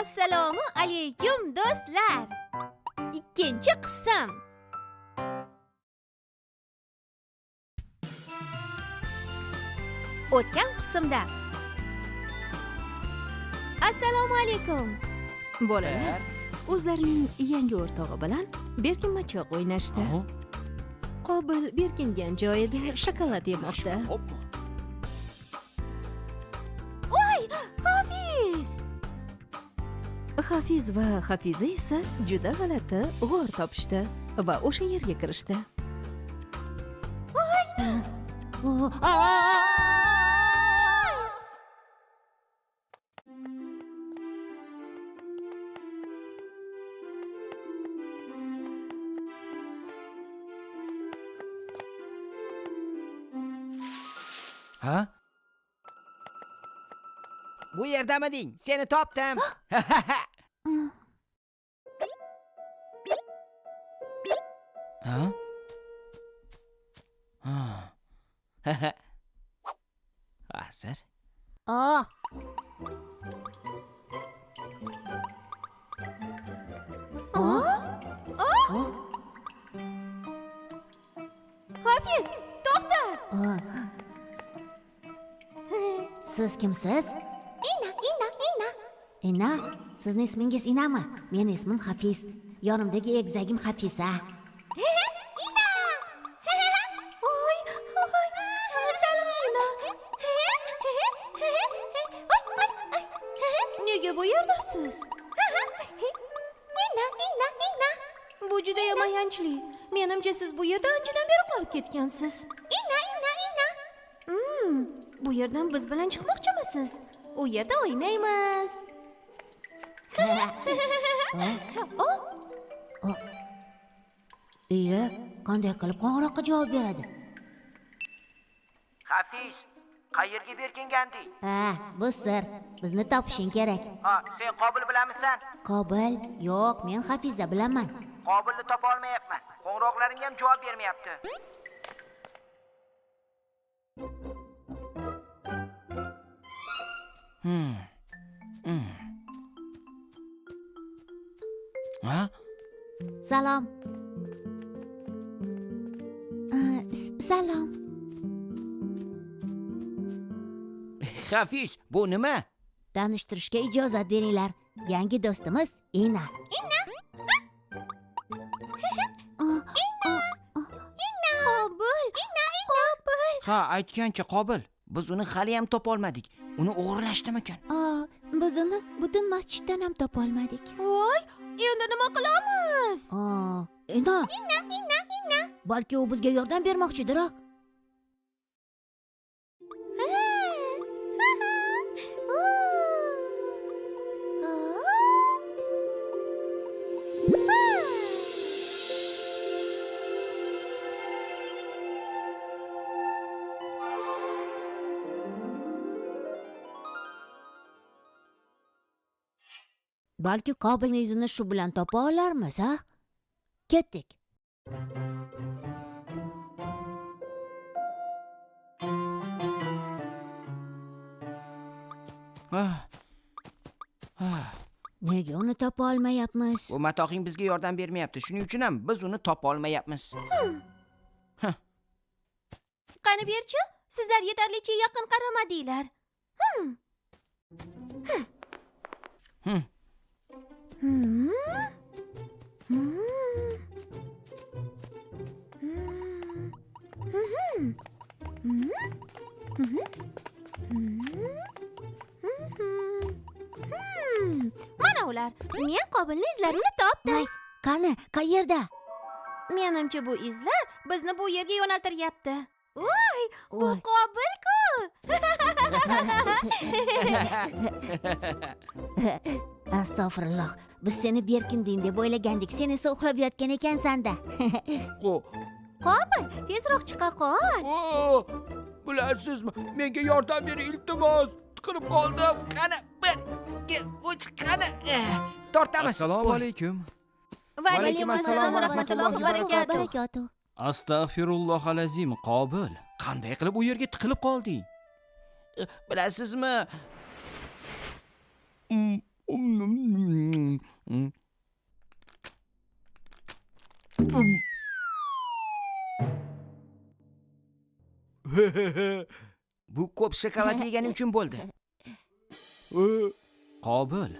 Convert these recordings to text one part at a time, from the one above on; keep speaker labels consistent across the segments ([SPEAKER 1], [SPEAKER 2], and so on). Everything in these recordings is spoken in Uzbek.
[SPEAKER 1] Assalomu alaykum do'stlar. Ikkinchi qism. O'tgan qismda. Assalomu alaykum.
[SPEAKER 2] Bolalar o'zlarining yangi o'rtog'i bilan berkinmachoq o'ynashdi. Qobil berkingan joyida shokolad yemoqda.
[SPEAKER 1] Voy, Hafiz!
[SPEAKER 2] Hafiz va Hafiza esa juda g'alati g'or topishdi va o'sha yerga kirishdi.
[SPEAKER 3] Ha? Bu yerdamiding? Seni topdim. Ha? Ha. Hozir.
[SPEAKER 4] Oh,
[SPEAKER 1] Hafiz, to'xta!
[SPEAKER 4] Siz kimsiz?
[SPEAKER 1] Ina, Ina, Ina.
[SPEAKER 4] Ina, sizni ismingiz Inami? Meni ismim Hafiz. Yonimdagi egizagim Hafiza.
[SPEAKER 1] Ina! Voy, voy. Salom, Ina. Voy, voy.
[SPEAKER 2] Nega bu yerdasiz?
[SPEAKER 1] Ina, Ina, Ina.
[SPEAKER 2] Bu judayam ayanchli. Menimcha siz bu yerda anchadan beri qolib ketgansiz.
[SPEAKER 1] Ina, Ina, Ina.
[SPEAKER 2] Bu yerdan biz bilan chiqmoqchimisiz? U yerda o'ynaymiz.
[SPEAKER 4] Iya, qanday qilib qo'ng'iroqqa javob beradi?
[SPEAKER 3] Hafiz, qayerga berkinganding?
[SPEAKER 4] Ha, bu sir. Bizni topishing kerak.
[SPEAKER 3] Ha, sen Qobil bilanmisan?
[SPEAKER 4] Qobil? Yo'q, men Hafiza bilaman.
[SPEAKER 3] Qobilni topa olmayapman. Qo'ng'iroqlarimga ham javob bermayapti. Ha?
[SPEAKER 4] Salom. Salom.
[SPEAKER 3] Hafiz, bu nima?
[SPEAKER 4] Tanishtirishga ijozat beringlar. Yangi do'stimiz Ina.
[SPEAKER 1] Ina. Qobil. Ina, Qobil.
[SPEAKER 3] Ha, aytgancha Qobil. Biz uni hali ham topa olmadik. Uni o'g'irlashdimikan?
[SPEAKER 4] Biz uni butun masjiddan ham topolmadik.
[SPEAKER 1] Voy, endi nima qilamiz?
[SPEAKER 4] Ina,
[SPEAKER 1] Ina, Ina, Ina.
[SPEAKER 4] balki u bizga yordam bermoqchidir, a? Balki Qobilning yuzini shu bilan topa olarmiz, ha? Ketdik.
[SPEAKER 3] Ah. Ah.
[SPEAKER 4] Nega uni topa olmayapmiz?
[SPEAKER 3] Bu matohing bizga yordam bermayapti. Shuning uchun ham biz uni topa olmayapmiz.
[SPEAKER 1] Qani berchi, sizlar yetarlicha yaqin qaramadinglar.
[SPEAKER 3] Hmm.
[SPEAKER 1] Hmm. Hmm. Hmm. Hmm. Hmm. Hmm. Hmm. Hmm. Mana ular. Men Qobilning izlarini topdim.
[SPEAKER 4] Voy, qani, qayerda?
[SPEAKER 1] Menimcha bu izlar bizni bu yerga yo'naltiryapti. Voy, bu
[SPEAKER 4] Voy.
[SPEAKER 1] Qobil-ku.
[SPEAKER 4] Astag'firulloh. Biz seni berkinding deb o'ylagandik. Sen esa uxlab yotgan ekansan-da.
[SPEAKER 3] O,
[SPEAKER 1] Qobil, tezroq chiqa qol.
[SPEAKER 3] o, bilasizmi, menga yordam bering, iltimos. Tiqilib qoldim. Qani, 1, 2, 3, qani. Tortamiz.
[SPEAKER 5] Assalomu
[SPEAKER 3] Voy.
[SPEAKER 5] alaykum.
[SPEAKER 1] Va alaykum assalom va rahmatullohi va barakatuh.
[SPEAKER 4] Barakatuh.
[SPEAKER 5] Astag'firulloh alazim, Qobil. Qanday qilib u yerga tiqilib qolding?
[SPEAKER 3] Bilasizmi? Bu ko'p shokolad yeganim uchun bo'ldi.
[SPEAKER 5] Qobil,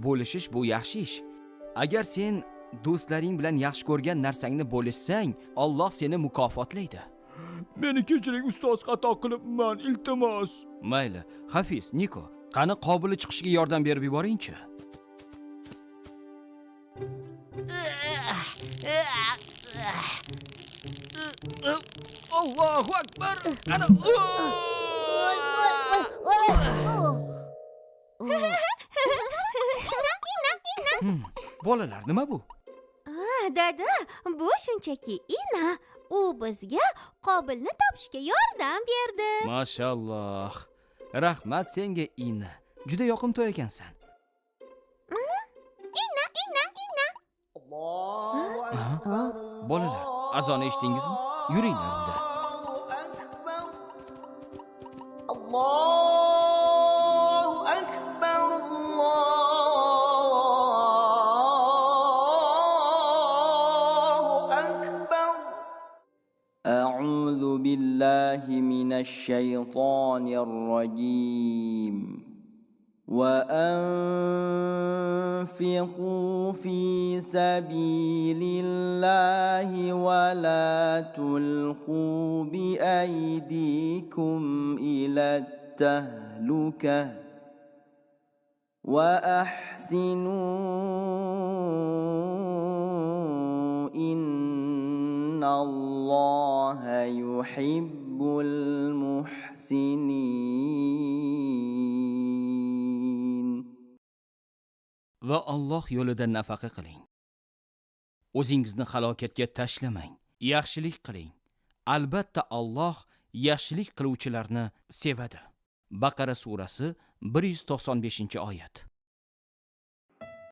[SPEAKER 5] bo'lishish bu yaxshi ish. Agar sen do'stlaring bilan yaxshi ko'rgan narsangni bo'lishsang, Alloh seni mukofotlaydi.
[SPEAKER 3] Meni kechiring ustoz, xato qilibman, iltimos.
[SPEAKER 5] Mayli, Hafiz, Niko, qani Qobilni chiqishiga yordam berib yuboringchi.
[SPEAKER 3] Allohu akbar. Ana.
[SPEAKER 4] Voy, voy, voy, voy.
[SPEAKER 5] Bolalar, nima bu?
[SPEAKER 1] Ha, dada, bu shunchaki ina. U bizga Qobilni topishga yordam berdi.
[SPEAKER 5] Mashalloh. Rahmat senga, Ina. Juda yoqimtoy ekansan.
[SPEAKER 1] Ina, ina, ina.
[SPEAKER 5] Aha. Bolalar, azonni eshitdingizmi? Yuringlar unda.
[SPEAKER 6] Allahu akbar, Allahu akbar.
[SPEAKER 7] أعوذ بالله من الشيطان الرجيم. وأنفقوا في سبيل الله ولا تلقوا بأيديكم إلى التهلكة وأحسنوا إن الله يحب المحسنين.
[SPEAKER 5] Va Alloh yo'lida nafaqa qiling. O'zingizni halokatga tashlamang. Yaxshilik qiling. Albatta Alloh yaxshilik qiluvchilarni sevadi. Baqara surasi 195-oyat.